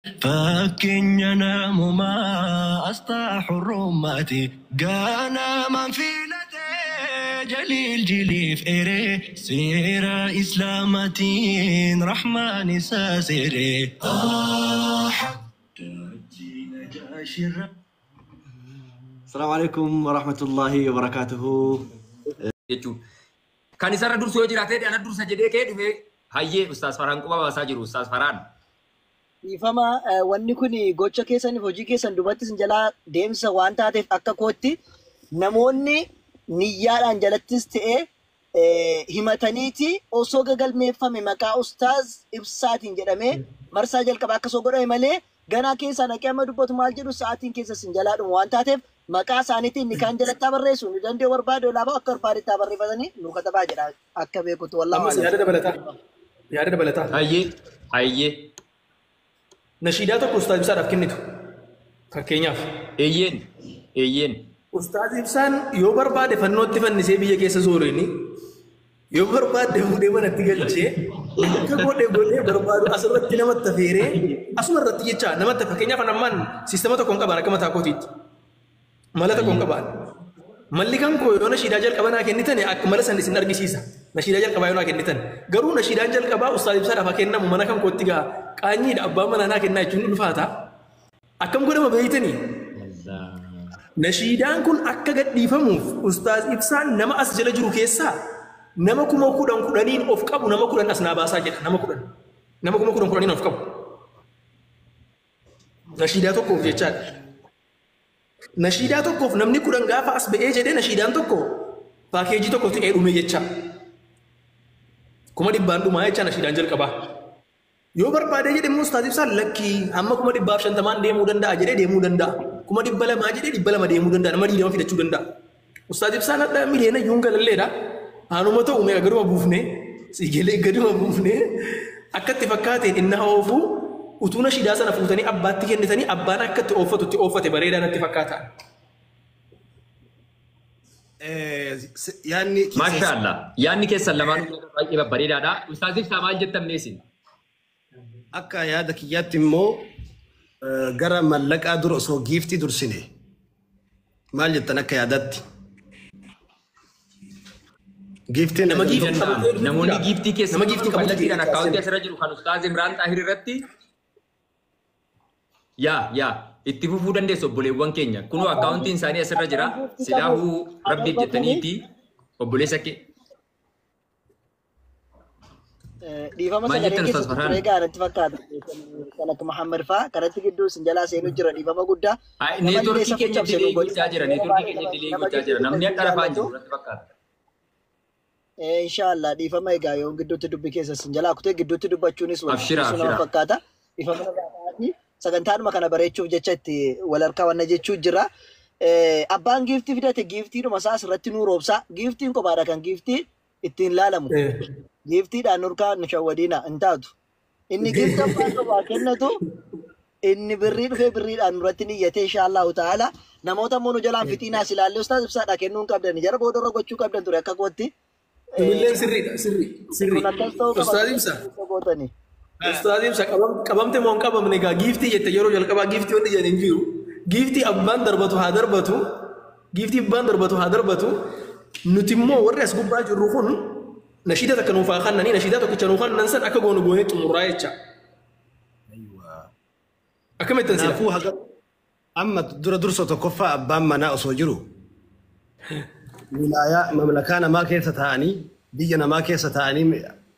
Fakkeenya namumaa asxaa hurrummaati ganamaan filatee jaliil jiliif eree seera islaamaatiin rahmaan isaa seeree. السلام عليكم ورحمة الله وبركاته. Jechuudha. Kan isarra dursu yoo jiraate ana dursa jedhee kee dhufe hayyee Ustaaz Farhaan quba baasaa jiru Ustaaz Farhaan. Dhiifama, wanni kun gocha keessaniif hojii keessan duubatti isin jalaa deemsa waan taateef akka kootti namoonni niyyaadhaan jalattis ta'ee himataniiti osoo gagalmeeffame maqaa Ustaaz Ibsaatiin jedhamee marsaa jalqabaa akka osoo godhame malee ganaa keessaa naqee amma dubbatu maal jedhu sa'aatiin keessa isin jalaa dhumu waan taateef maqaa isaaniitiin ni kaan jalatti barreessu ni danda'u barbaade olaabaa akka barbaadetti barreeffatanii nu katabaa jedha akka beekutu wallaahu Ammas alam. Yaada dabalataa. Yaada dabalataa. Hayyee hayyee. Nashiidaa tokko Ustaaz Ibsaadhaaf kennitu. Fakkeenyaaf. Eeyyeen eeyyeen. Ustaaz Ibsaan yoo barbaade fannootti fannisee biyya keessa soorini, yoo barbaade fuudhee manatti galchee, akka godhe godhee barbaadu asirratti namatti affeeree asuma irratti jecha namatti, fakkeenyaaf ammaan siistama tokko hin qaban akka mataa kootiitti. Mala tokko hin qaban. Malli kan koo yoo nashiidaa jalqaba naa kennitan akka mala san isin argisiisa. Nashiidaa jalqabaa yoo naa kennitan. Garuu nashiidaan jalqabaa Ustaaz Ibsaadhaaf haa kennamu, mana kan kootti gaa qaanyiidha, abbaan manaa naa kennaa jechuun ulfaata. Akkam godhama beeytanii? Nashiidaan kun akka gadhiifamuuf Ustaaz Ibsaan nama as jala jiru keessaa nama 10,000 10,000n of qabu nama 10 as naa baasaa jedha, nama 10. Nama 10,000 10,000n of qabu. Nashiidaa tokkoof jechaadha. Nashiidaa tokkoof namni 10 gaafa as ba'ee jedhee nashiidaan tokko paakeejii tokko ta'ee dhume jecha. 100,000n dhumaa jecha nashiidaan jalqabaa. Yoo barbaade jedhe immoo Ustaaz Ibsaan lakkii hamma 150,000n deemuu danda'a jedhee deemuu danda'a. 200,000 jedhee 200 deemuu danda'a. Nama 20 fidachuu danda'a. Ustaaz Ibsaan hadha miliyoona iyyuu hin galalleedha. Haanuma ta'u meeqa gaduma buufnee siigalee gaduma buufnee akka itti fakkaateen inni haa oofu, utuu nashiidaa sana fuutanii abbaatti kennitanii abbaan akka itti ooffatu itti ooffate bareedaa natti fakkaata. Yaadni keessan Maasha Allah. Yaadni keessan lamaanuu baay'ee babbareedaadha. Ustaaz Ibsaa, maal jettan mee isin? Akka yaada kiyyaatti immoo gara mallaqaa dura osoo giiftii dursine maal jettan akka yaadatti? Giiftiin Nama giiftii Danda'ama. qabatee dhufu Namoonni jira. giiftii keessa Nama giiftii qabutu kallattiidhaan jira. Akkaawuntii asirra jiru kan Ustaaz Imraan Xaahir irratti yaa itti fufuu dandeessu obboleewwan keenya. Kunoo akkaawuntiin isaanii asirra jira. Silaahuu rabbiif jettaniiti obboleessa kee. Dhiifama, Maal sagalee jettan keessa Ustaaz Farhaan? turee gaa natti fakkaata. Kan akka Muhammad fa'aa kanatti gidduu isin jalaa seenuu jira, dhiifama guddaa. Namallee Neetworkii safuu keenya cabse nu dilee godhi. gochaa jira. Neetworkii keenya dilee Nama gochaa jira. gidduu Namni dubbachuu akka rafaa hin jaallatu. jiru natti fakkaata. Inshaallah, dhiifama egaa yoo gidduutti dubbi keessa isin jalaa kutee gidduutti dubbachuunis wal Abshira dhiisuu nama abshira. fakkaata. Dhiifama gaafaatii sagantaanuma kana bareechuuf jecha itti wal harkaa wanna jechuu jira. Abbaan giiftii fidate giiftiidhuma isaa asirratti nuu roobsaa. Giiftiin kophaadha kan giiftii ittiin laalamu. Giiftiidhaan nurkaa nu shawwadiina hin taatu. Inni giiftii abbaan kophaa kennatu inni birrii dhufee birriidhaan nurratti niyyatee inshaallahu ta'ala namoota immoo nu jalaan fixiinaas ilaallee Ustaaz Ibsaadha kennuu hin qabdan jara boodarra gochuu qabdan ture akka kootti. Sunilleen sirriidha, sirrii sirrii. Kun akkas ta'uu qaba. Ustaaz Ibsaa. Gootanii. Ustaaz Ibsaa, qabamte moo hin qabamne egaa giiftii jette yeroo jalqabaa giiftii wanti jedhan hin jiru. Giiftii abbaan darbatu haa darbatu. Giiftii abbaan darbatu haa darbatu. Nuti immoo warri as gubbaa jirru kun nashiida takka nuuf haa kennanii, nashiidaa tokkicha nuuf kennan san akka goonu goonee xumuraa jecha. Akkamittan sila? Kanaafuu haga amma dura dursa tokkoffaa abbaan manaa osoo jiru wilaayaa mamlakaa namaa keessa taa'anii biyya namaa keessa taa'anii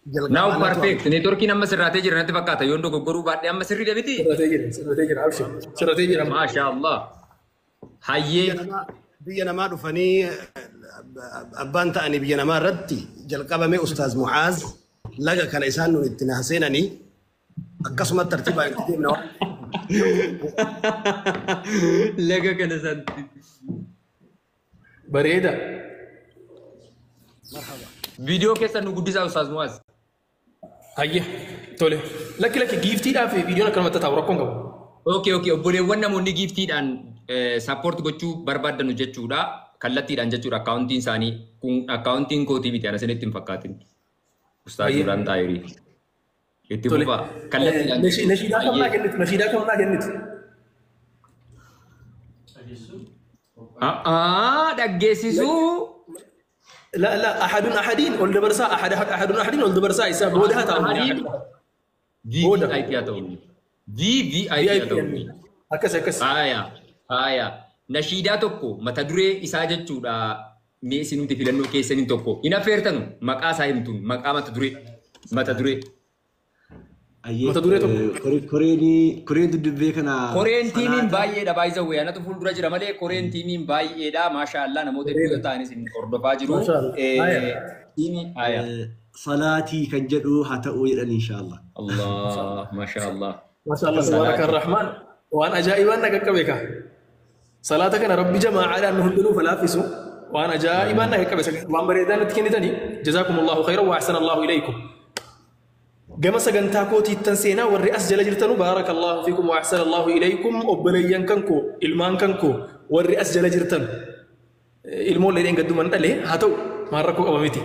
Now jalqabaa natu perfect. Neetworkiin amma sirraatee jira natti fakkaata. Yoon dogoggoruu baadhee amma sirrii miti. Sirratee jira, sirratee jira, abshir. Sirratee jira. Maasha Allah. Hayyee. Biyya namaa dhufanii abbaan ta'anii biyya namaa irratti jalqabame Ustaaz Mucaaz laga kana isaan nun itti naa seenanii akkasumatti tartiibaan itti deemna waan Laga kana santi. Bareeda. Viidiyoo keessa nu guddisaa, Ustaaz Muwaaz. Hayyee, tole. Lakki lakki, giiftiidhaa fi viidiyoon akkanumatti taa'u rakkoon qabu. Okay. Obboleewwan, namoonni giiftiidhaan support gochuu barbaaddanu jechuudha. Kallattiidhaan jechuudha akkaawuntiin isaanii. Kun akkaawuntiin kootii miti, ana isinitti hin fakkaatin. Ustaaz Hayyee. Imraan Xaayirii. Itti Tole. fufaa. Kallattiidhaan. Nashiidaa kam naa kennitu? Nashiidaa kam naa kennitu? Dhaggeessisuu. La la, ahadun ahadiin ol dabarsaa, ahadun ahadiin ol dabarsaa isaa booda haa ta'u. Ahadiin. Booda. VVIP haa ta'u. VVIP haa ta'u. Akkas akkas. Haaya, haaya. Nashiidaa tokko mata duree isaa jechuudha. Mee isinumti filannoo keessaniin tokko. Hin affeertanu maqaa isaa himtuun maqaa mata duree. Mata duree. Ayyee, Mata duree tokko. Koreen duddubbee kana Koreen tiimiin salaata baay'eedha baay'ee anatu fuuldura jira malee koreen tiimiin baay'eedha. Maashaallah, namoota hedduu ta'anis hin hordofaa jiru. Maashaallah. Haaya. Tiimii haaya. Salaatii kan jedhu haa ta'uu jedhan inshaallah. Allah, maashaallah. Maashaallah, tabaaraka arrahmaan. Waan ajaa'ibaan na qaqqabe ka. Salaata kana Rabbi jamaacaadhaan nu hundinuu falaafisu. Waan ajaa'ibaan na qaqqabe. Waan bareedaa natti kennitanii. Jazaakumullahu khayran wa ahsana Allahu ilaykum. Gama sagantaa kootiittan seenaa. Warri as jala jirtanu, baarakallahu fiikum wa ahsana Allahu ilaykum. Obboleeyyan kan koo, ilmaan kan koo, warri as jala jirtan, ilmoon leedheen gadduman dhale haa ta'u, maal rakkoo qaba miti.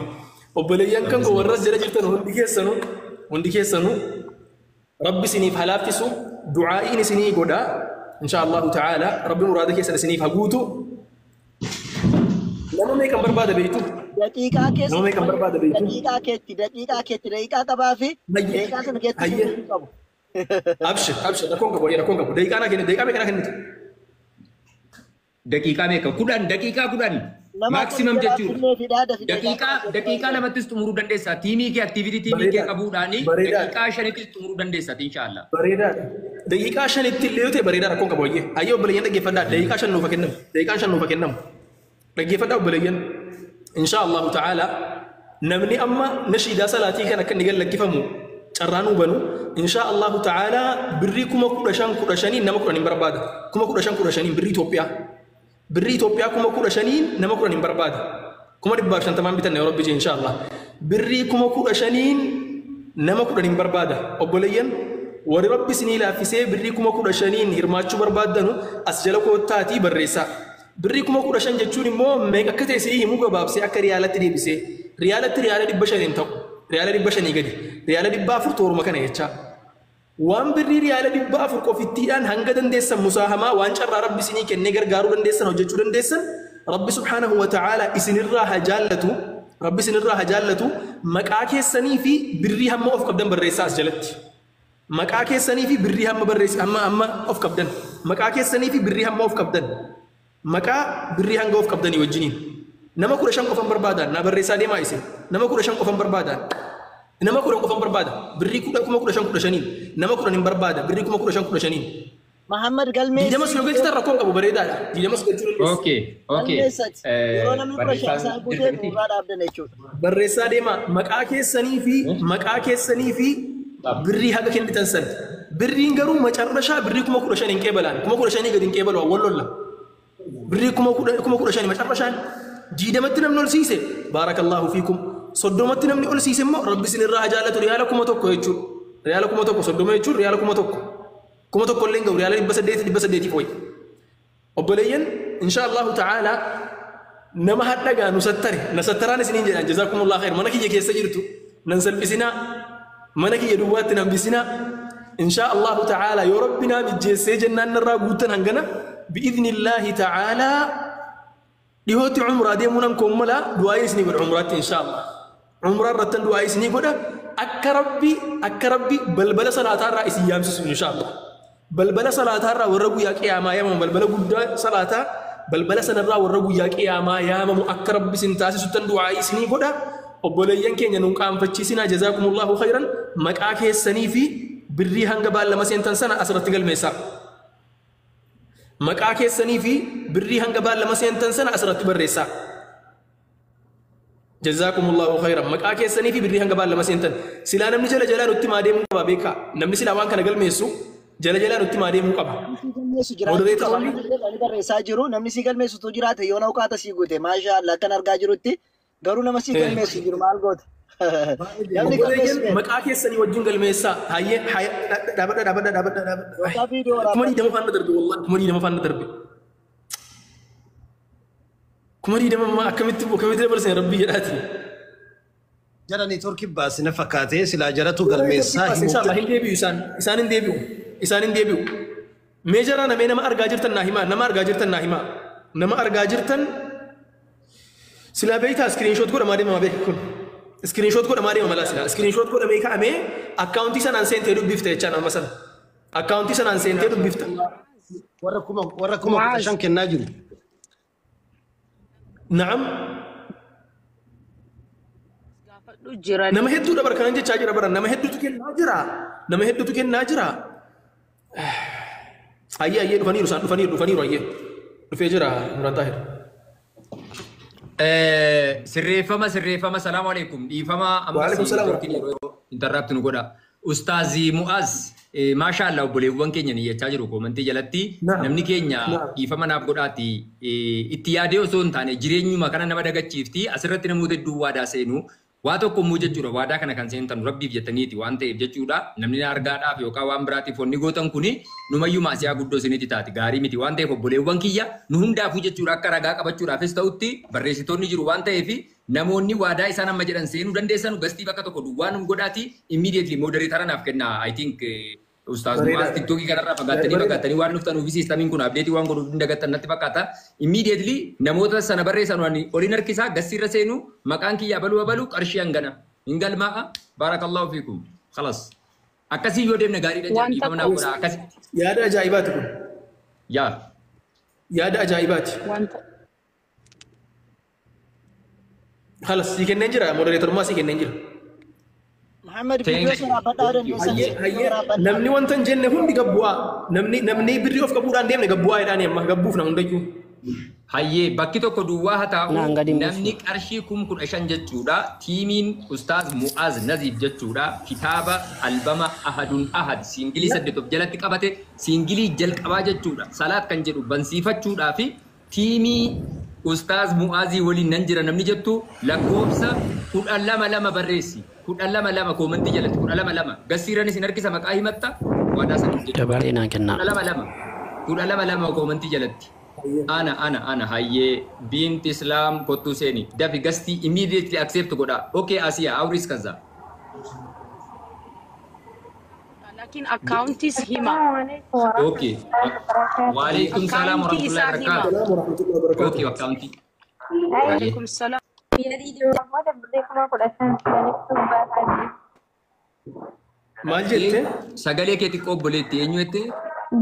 Obboleeyyan kan koo warri as jala jirtan hundi keessanu, hundi keessanu, Rabbi isiniif haa laaffisu, du'aa'iin isinii godha. Insha Allahu ta'ala Rabbi muraada keessan isiniif haa guutu. Nama meeqan barbaada beektu? Daqiiqaa keessa Nama meeqan barbaada beektu? Daqiiqaa keetti daqiiqaa qabaa fi Hayyee. daqiiqaa sana keessatti Hayyee. guutuu qabu. Abshir, abshir, rakkoon qabu, rakkoon qabu. Daqiiqaa naa kennitu, daqiiqaa meeqa naa kennitu? Daqiiqaa meeqa? 10, daqiiqaa 10. Nama Maximum akka jechuudha. finnee fidaa dafi. Daqiiqaa 2ttis xumuruu dandeessa. Tiimii kee, activity tiimii kee Bareedaadha. qabuudhaani Bareedaadha. daqiiqaa 5ttis xumuruu dandeessa inshaallah. Bareedaadha. Daqiiqaa 5tti illee yoo ta'e bareedaa, rakkoon qabu, hayyee. Hayyee, obboleeyyan, dhaggeeffadhaa. Daqiiqaa 5 nuuf haa kennamu. Daqiiqaan 5 nuuf haa kennamu. Dhaggeeffadhaa obboleeyyan. Insha Allahu ta'ala namni amma nashiidaa salaatii kan akka inni gad lakkifamu carraa nuu banu, insha Allahu ta'ala birrii 15,000 15,000n nama 10 hin barbaada. 15,000 15,000n birrii Itoophiyaa. Birrii Itoophiyaa 15,000n nama 10 hin barbaada. 150,000n bitanna yoo Rabbi jee, insha Allah. Birrii 15,000n nama 10 hin barbaada. Obboleeyyan, warri Rabbi isinii laaffisee birrii 15,000n hirmaachuu barbaaddanu as jala koottaatii barreessaa. Birrii 15,000 jechuun immoo meeqa akka ta'e isinii himuu gabaabsee akka riyaalatti deebisee. Riyaalatti riyaala 500 hin ta'u. Riyaala 500 gadi. Riyaala 400 tooruma kana jechaa. Waan birrii riyaala 400 qofittiidhaan hanga dandeessan musaahamaa, waan carraa Rabbi isinii kennee gargaaruu dandeessan, hojjechuu dandeessan, Rabbi subhaanahu wa ta'ala isinirraa haa jaallatu. Rabbi isinirraa haa jaallatu. Maqaa keessanii fi birrii hamma of qabdan barreessaa as jalatti. Maqaa keessanii fi birrii hamma barreessi hamma of qabdan. Maqaa keessanii fi birrii hamma of qabdan. Maqaa birrii hanga of qabdanii wajjiniin. Nama 15 qofan barbaadan naa barreessaa deemaa isin. Nama 15 qofan barbaadan. Nama 10 qofan barbaada. Birrii 15,000 15,000n. Nama 10 hin barbaada. Birrii 15,000 15,000n. Mahammad, galmeessi. 20s yoo galchitan rakkoon qabu, bareedaadha. 20s galchuu dandeessu. Okay. Galmeessati. Yeroo namni 15 Barreessaan isaan guutee jirti miti? nurraa dhaabdan jechuudha. Barreessaa deemaa, maqaa keessanii fi maqaa keessanii fi birrii haga kennitan san. Birriin garuu macarrashaa birrii 15,000 hin qeebalaan. 15,000 gadi hin qeebalu, wal lolla. Birrii 15,000 macarrashaan. 20tti namni ol siise, baarakallahu fiikum. 30tti namni ol siise immoo Rabbi isinirraa haa jaallatu, riyaala 1000 jechuudha. Riyaala 1000, 30 jechuun riyaala 1000. 1000 illee hin gahu, riyaala 800 800 wayi. Obboleeyyan, insha Allahu ta'ala nama hadhagaa nu sattare na sattaraan isiniin jedhan, jazaakumullah khair. Mana kiyya keessa jirtu nan salphisinaa, mana kiyya duwwaatti nan bisinaa. Insha Allahu ta'ala yoo Rabbi naa mijjeessee jennaan narraa guuttan hangana, bi'idhnillaahi ta'ala dhihootti umraa deemuu nan koommalaa, du'aayin isinii godha umraatti, insha Allah. Umraa irrattan du'aa isinii godha, akka Rabbi balbala salaataarraa isin yaamsisu, insha Allah. Balbala salaataarraa warra guyyaa qiyaamaa yaamamu, balbala guddaa salaataa, balbala sanarraa warra guyyaa qiyaamaa yaamamu akka Rabbi isin taasisuttan du'aa isinii godha. Obboleeyyan keenya, nun qaanfachiisinaa, jazaakumullahu khayran. Maqaa keessanii fi birrii hanga baallama seentan sana asirratti galmeessaa. Maqaa keessanii fi birrii hanga baallama seentan sana asirratti barreessaa. Jazaakumullahu khayran. Maqaa keessanii fi birrii hanga baallama seentan. Silaa namni jala jalaa nutti maa deemuu qaba beekaa. Namni silaa waan kana galmeessu jala jalaa nutti maa deemuu qaba. Si galmeessu jiraachuu qaba. Modereetoroonni Ani barreessaa jiru. Namni si galmeessu tu jiraate yoo nauqaata sii guute. Maashaa Allah, akkan argaa jirutti garuu nama si galmeessu jiru, maal goota? Namni galmeessu Obboleeyyan, maqaa keessanii wajjin galmeessaa. Hayyee, dhaabadha, dhaabadha, dhaabadha, dhaabadha. Yookaan viidiyoo 20,000 faana darbe, wallahi 20,000 faana darbe. 20,000 ammaa akkamitti dabarsan, Rabbii jedhaati. Jara neetworkii baasina fakkaatee silaa jaratu galmeessaa himu. Inshallah hin deebi'u isaan. Isaan hin deebi'u. Isaan hin deebi'u. Mee jaraa namee nama argaa jirtan naa himaa. Nama argaa jirtan naa himaa. Nama argaa jirtan silaa beektaa screenshot godhamaa deemama beeku kun. Screenshot godhamaa deema malaa silaa. Screenshot godhamee kaa'amee akkaawuntii sanaan seentee dubbifta jechaan amma sana. Akkaawuntii sanaan seentee dubbifta. Warra kuma 15 kennaa jiru. Na'am. Nama hedduudha bara kanan jechaa jira bara nama hedduutu kennaa jira. Nama hedduutu kennaa jira. Ayyee ayyee dhufaniiru isaan dhufaniiru dhufaniiru ayyee. Dhufee jira Imraan Taahir. Sirreeffama sirreeffama salaamu alaikum dhiifama ammas interrupt nu godha. Ustaazi Mu'az maashaallah obboleewwan keenya niyyachaa jiru koomantii jalatti namni keenya dhiifama naaf godhaati itti yaadee osoo hin taane jireenyuma kana nama dagachiifti asirratti namoota hedduu waadaa seenu waa tokko immoo jechuudha waadaa kana kan seentan rabbiif jettaniiti waan ta'eef jechuudha namni na argaadhaaf yookaan waan biraatiif wanni gootan kuni numayyuu maasiyaa guddoo isinitti taati gaarii miti waan ta'eef obboleewwan kiyya nu hundaafuu jechuudha akka ragaa qabachuudhaafis ta'utti barreessitoonni jiru waan ta'eef namoonni waadaa isaan amma jedhan seenuu dandeessan gastii bakka tokko duwwaa nu godhaati immediately moderator naaf kenna I think Ustaaz Mu'az TikTokii kanarraa fagaattanii waan dhuftan ofii siistamiin kun abdeetii waan godhuuf hin dagattan natti fakkaata. Immediately namoota sana barreessan waan oliin harkisaa gassiirra seenu maqaan kiyya abaluu abaluu qarshii hangana hin galmaa'a baarakallahu fiikum khalas. Akkasii yoo deemne gaariidha jedha dhiifama naaf godhaa akkasii. Yaada ajaa'ibaati kun. Yaa. Yaada ajaa'ibaati. Khalas sii kenneen jira moderatorummaa sii kenneen jira. Muhammad viidiyoo sana badhaa dandeessan. Namni wanta hin jenne hundi gabbu'aa. Namni birrii of qabuudhaan deemne gabbu'aa jedhaani amma gabbuuf na hundayyuu. Hayyee bakki tokko duwwaa haa taa'u namni qarshii 15,000 jechuudha. Tiimiin Ustaaz Mu'az Naziif jechuudha. Kitaaba albama Ahadun Ahad siingilii 8 of jalatti qabate siingilii jalqabaa jechuudha. Salaat kan jedhu bansiifachuudhaa fi tiimii Ustaaz Mu'azii waliin nan jira namni jettu lakkoofsa 12 barreessi. 12 koomantii jalatti 12 gassiiranis hin harkisa maqaa himatta waadaa sana jechuudha. Dabalee naan kennaa. 12 koomantii jalatti. Ana ana ana hayyee bint Islam kottuu seeni dafi gastii immediately accept godha. Okay Asiya awris kaza. Lakin akkaawuntiis hima. Okay. Waalaikum salaam warahmatullahi wabarakatuh. Okay akkaawuntii. Waalaikum salaam. Maal jette? Sagalee kee xiqqoo obboleetti eenyu jette?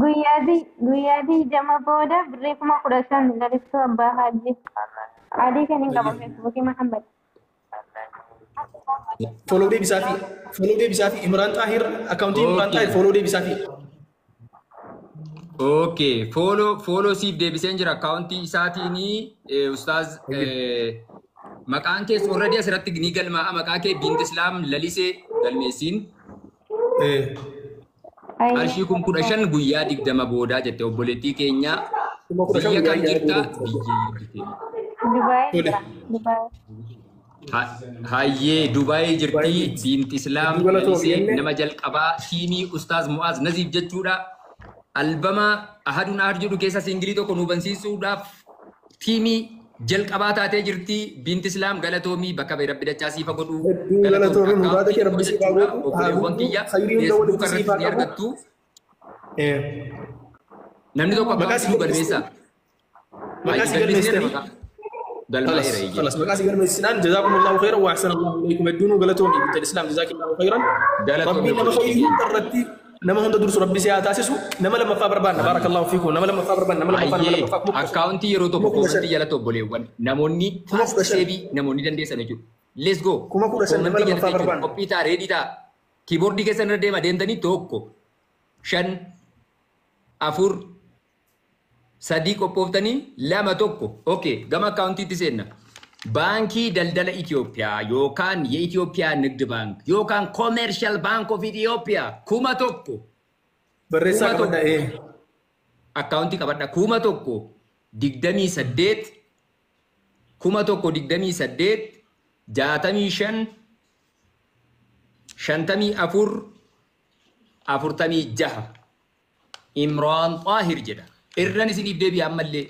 Guyyaa digdama booda birrii 15,000 galiftuu abbaa hajji. Adii kan hin qabu feesbuukii Muhammad. Follow deebisaafi. Follow deebisaafi. Imraan Xaahir akkaawuntii Imraan Xaahir follow deebisaafi. Okay, follow siif deebiseen jira akkaawuntii isaatiin Ustaaz maqaan kees already asirratti ni galmaa'a maqaa kee Bint Islaam Lalisee galmeessiin. Qarshii 15,000 guyyaa 20 boodaa jette obboleettii keenya biyya kam jirta? Hayyee Dubaay jirti Bint Islaam Lalisee nama jalqabaa tiimii Ustaaz Mu'az Naziif jechuudha. Albama Ahadun Ahad jedhu keessa siingilii tokko nu bansiisuudhaaf tiimii jalqabaa taatee jirti Bint Islaam galatoomii bakka rabbi dachaa siifa godhu. Galatoomii muraada kee rabbi siifa godhu. Obboleewwan kiyya feesbuuk irratti ni argattu. Namni tokko akkaawuntii nu galmeessa. Maqaa si galmeessitanii? خلاص مقاسي قال السنان جزاكم الله خيرا واحسن الله اليكم الدين وقالتهم بنت الاسلام جزاك الله خيرا ربي نما خير ترتي نما هند درس ربي سيا تاسسو نما لما فابر بان بارك الله فيكم نما لما فابر بان نما لما فابر لما فابر اكاونتي yeroo tokko koomantii jalatti obboleewwan namoonni fast seebii namoonni dandeessan jechuudha. Let's go. 15,000 nama lama faa barbaanna. Qophii ta'a reedii ta'a. Kiiboordii keessa irra deema deemtanii 1 5 4 3 qophooftanii 2 1. Okay gama akkaawuntiitti seenna. Baankii Daldala Itoophiyaa yookaan የኢትዮጵያ ንግድ ባንክ yookaan Commercial Bank of Ethiopia 1000 barreessaa qabadha. Akkaawuntii qabadha 1000 28 1028 65 54 46 Imraan Xaahir jedha. Irran isiniif deebi'a ammallee.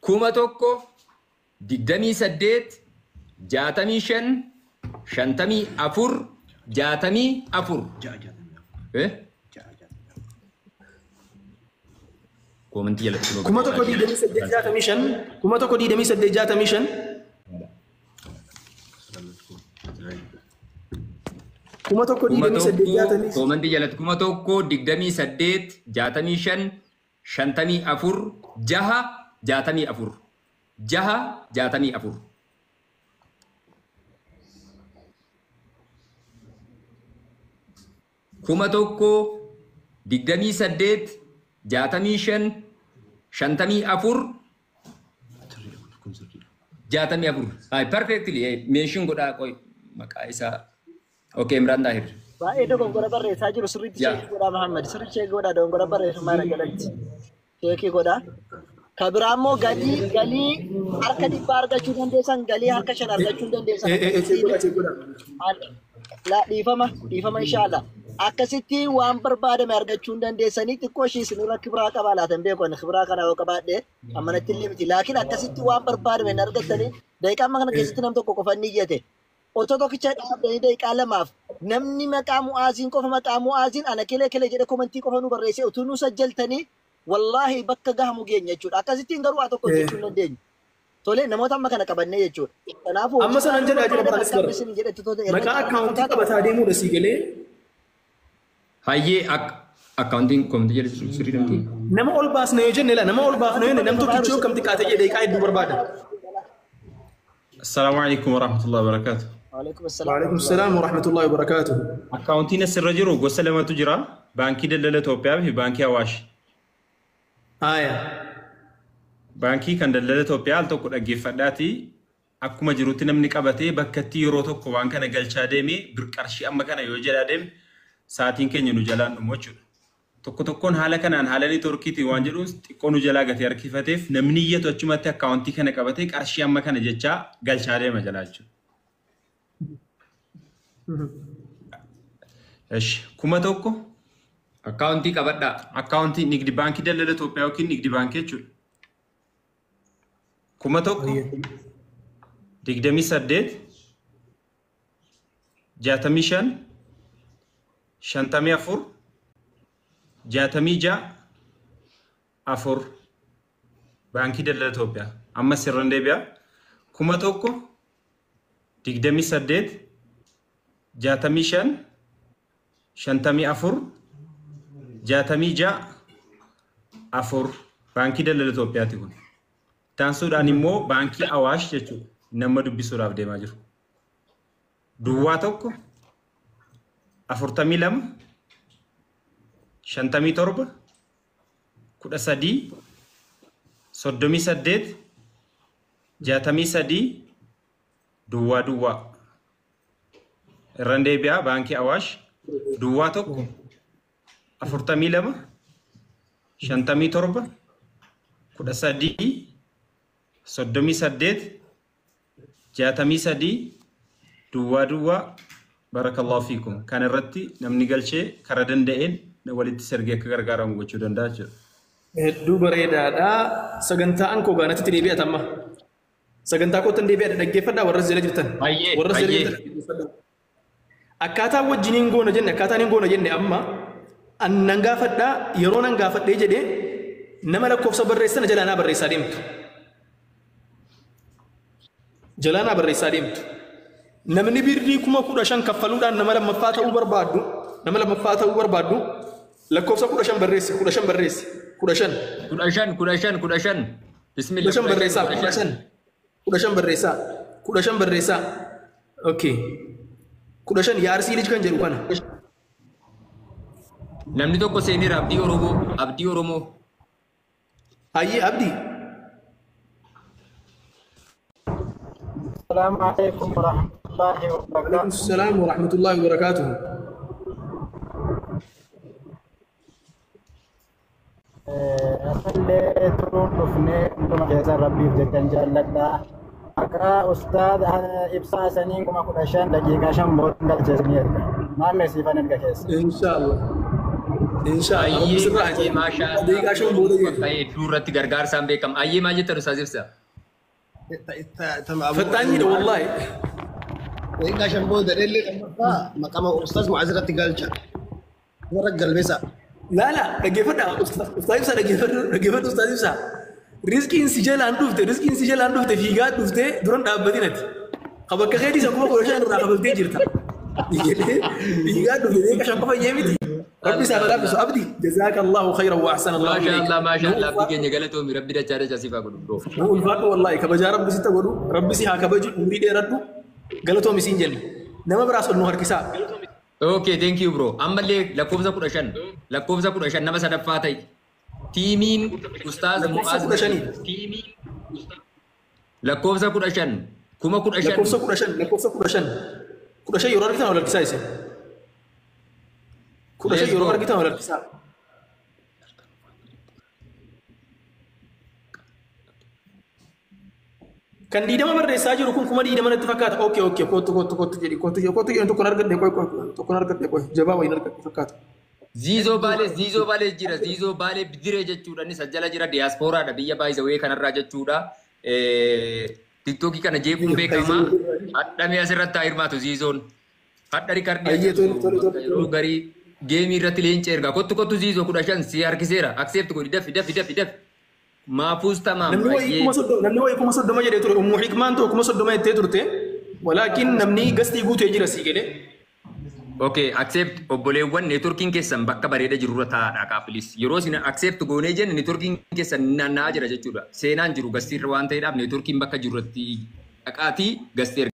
1000 28 65 54 64. Eh? Koomantii jalatti kunoo. 102865 102865 102865 Koomantii jalatti 1028 65 54 6 64 6 64. 1028 65 54 64. Hai, perfectly. Mention godhaa qoy maqaa isaa. Okay, Imraan Daahir. Baay'ee dogongora barreessaa jiru sirriitti sheekii godhaa Muhammad. Sirriitti sheekii godhaa dogongora barreeffamaa irra jalatti. Sheekii godhaa. Ka biraa immoo galii galii harka 100 argachuu dandeessan galii harka 5 argachuu dandeessan. La dhiifama dhiifama inshaalla. Akkasitti waan barbaadame argachuu hin dandeessanii xiqqoo ishii isinirra kibiraa qabaa laatan beeku ani kibiraa kana yoo qabaadhe ammanatti illee miti. Laakiin akkasitti waan barbaadame hin argattanii daqiiqaa amma kana keessatti nam tokko qofa ni iyyate. Otoo tokkicha dhaabdanii daqiiqaa lamaaf namni maqaa mu'aaziin qofa maqaa mu'aaziin ana kelee kelee jedhe komantii qofa nu barreesse utuu nu sajjaltanii wallaahi bakka gahamu geenya jechuudha. Akkasittiin garuu waa tokko hojjechuu hin dandeenyu. Tolee namoota amma kana qabannee jechuudha. Kanaafuu Amma sanaan jedhaa jira baranis bara. Maqaa akkaawuntii qabataa deemuudha sii galee. Hayyee akkaawuntiin koomantii jalatti sirrii namti. Nama ol baasna yoo jenne la nama ol baafna yoo jenne nam tokkichi yoo kam xiqqaate jedhee daqiiqaa hedduu barbaada. Assalaamu alaikum warahmatullahi wabarakatuh. Waalaikum assalaam. Waalaikum salaam warahmatullahi wabarakatuh. Akkaawuntiin asirra jiru gosa lamatu jira. Baankii Daldala Itoophiyaa fi Baankii Awaash. Haaya. Baankii kan Daldala Itoophiyaa al tokko dhaggeeffadhaati. Akkuma jirutti namni qabatee bakkatti yeroo tokko waan kana galchaa deemee birqarshii amma kana yoo jedhaa deeme sa'aatiin keenya nu jalaan dhumu jechuudha. Tokko tokkoon haala kanaan haala neetwoorkiitiin waan jedhuun xiqqoo nu jalaa gatee harkifateef namni iyyatu achumatti akkaawuntii kana qabatee qarshii amma kana jechaa galchaa deema jalaa jechuudha. Eshi 1000 Akkaawuntii qabadhaa. Akkaawuntii nigdi baankii Daldala Itoophiyaa yookiin nigdi baankii jechuudha. 1000 28 65 54 66 4 Baankii Daldala Itoophiyaa. Amma sirran deebi'a. 1000 28 65 54 66 4 Baankii Daldala Itoophiyaati kun. Taansuudhaan immoo Baankii Awaash jechuudha. Nama dubbisuudhaaf deemaa jiru. Duwwaa 1 42 57 13 38 63 duwwaa duwwaa. Irraan deebi'aa Baankii Awaash duwwaa 1 42 57 13 38 63 duwwaa duwwaa. Barakallahu fiikum. Kan irratti namni galchee karaa danda'een walitti sergee akka gargaaramu gochuu danda'a jechuudha. Hedduu bareedaadha. Sagantaa ankoo gaanatti deebi'ata amma. Sagantaa kootan deebi'adha dhaggeeffadhaa warra jala jirtan. Warra jala jirtan dhaggeeffadhaa. Akkaataa wajjiniin goona jenne akkaataan hin goona jenne amma annan gaafadhaa yeroo nan gaafadhee jedhee nama lakkoofsa barreessana jalaanaa barreessaa deemtu. Jalaanaa barreessaa deemtu. Namni birrii 15,000 kaffaluudhaan nama lammaffaa ta'uu barbaaddu nama lammaffaa ta'uu barbaaddu lakkoofsa 15 barreessi 15 barreessi 15 15 15 15 Bismillah 15 barreessaa 15 15 barreessaa 15 barreessaa okay 15 yaarsii lij kan jedhu kana. Namni tokko seeneera Abdii Oromoo Abdii Oromoo. Hayyee Abdii. السلام عليكم ورحمة الله وبركاته. وعليكم السلام ورحمة الله وبركاته. Asallee turuun dhufnee hunduma keessan rabbiif jechan jaalladha. Maqaa ustaad ibsaa sanii 15,000 daqiiqaa 5 booda galcheessanii erga. Maammee siifan erga keessa. Inshaallah. Inshaallah. Ayyee maashaa Daqiiqaa 5 booda Allah. Hedduu irratti gargaarsaan beekama. Ayyee maal jettan ustaaz ibsaa? Fattaanyiidha wallaahi. Daqiiqaa 5 booda dheellee lammaffaa maqama Ustaaz Mu'aaz irratti galcha. Warra galmeessa. Laala dhaggeeffadhaa Ustaaz Ibsaa dhaggeeffadhu Ustaaz Ibsaa. Rizqiin si jalaan dhufte rizqiin si jalaan dhufte fiigaa dhufte duran dhaabbatin ati. Ka bakka keetii isa 15,000 irraa kabaltee jirta. Fiigaa dhufte daqiiqaa 5 qofa iyyee miti. Rabbi isaa badhaafisu abdi jazaakallahu khayran wa ahsana Allahu Maasha ilayk. Allah maasha Allah abdii keenya galatoomi rabbi dachaa dachaa siif haa godhu bro. Nu ulfaadhu wallaahi kabajaa rabbi sitta godhu rabbi si haa kabaju umrii dheeradhu galatoomi siin jenna. Nama biraas ol nu harkisaa. Okay, thank you bro. Ammallee lakkoofsa 15 lakkoofsa 15 nama sadaffaa ta'i. Tiimiin Ustaaz Lakkoofsa Mu'aaz 15. Lakkoofsa 15 15,000. Lakkoofsa 15 lakkoofsa 15 15 yeroo argitan ol harkisaa isin. 15 Let's yeroo go. argitan ol harkisaa. Kan 20 barreessaa jiru kun 20,000 natti fakkaata. Okay okay kootu kootu kootu jedhi kootu jedhi kootu jedhi tokkon argadhe qoy qoy tokkon argadhe qoy jabaa wayiin argadhe fakkaata. Ziizoo Baalee Ziizoo Baalee jira Ziizoo Baalee Bidiree jechuudha inni sajjala jira diyaaspooraadha biyya baay'isawee kanarraa jechuudha. Tiktookii kana jeequun beekama. Hadhamee asirratti haa hirmaatu Ziizoon. Hadha rikardii Ayyee tole tole tole. yeroo garii geemii irratti leenca ergaa kottu kottu Ziizoo 15 si harkiseera accept godhi dafi dafi dafi dafi. Maafuus tamaam Namni wayii 30,000 namni wayii 30,000 jedhee ture Ummu Hikmaan ta'u 30,000 jettee turte. Walaakin namni gastii guutee jira sii galee. Okay, accept obboleewwan neetworkiin keessan bakka bareeda jirurra taa'aadha kaa please. Yeroo isin accept goonee jenne neetworkiin keessan naanna'aa jira jechuudha. Seenaan jiru gastiirra waan ta'eedhaaf neetworkiin bakka jirurratti dhaqaatii gastii erga.